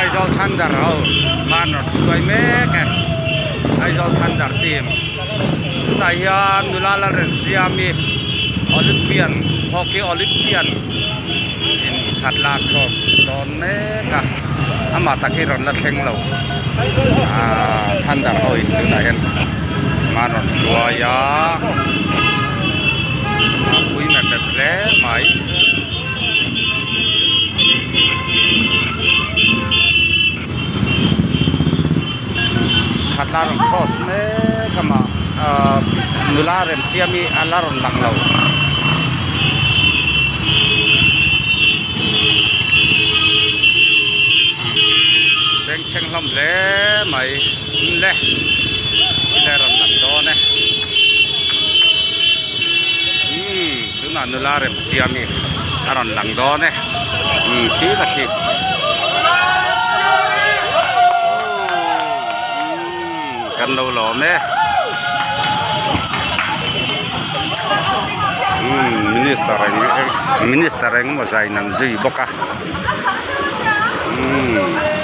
Aizawl Thunder ho hman rawn hruai mek e Aizawl Thunder team chutah hian nula la rawn siam hi Olympian hockey Olympian in khat la cross dawn mek a amah tak hi rawn la thleng lo ahh Thunder ho in tunah hian hman rawn hruai a a pui mep mep hle mai. Khat la rawn cross mek a mah ahh nula remsiam hi a la rawn lang lo. Bengchheng hlawm hle mai le le rawn lang dawn e umm tunah nula remsiam hi a rawn lang dawn e umm khi ta khi umm kan lo lawm e umm minister eng minister engemaw zai in an zui bawk a umm.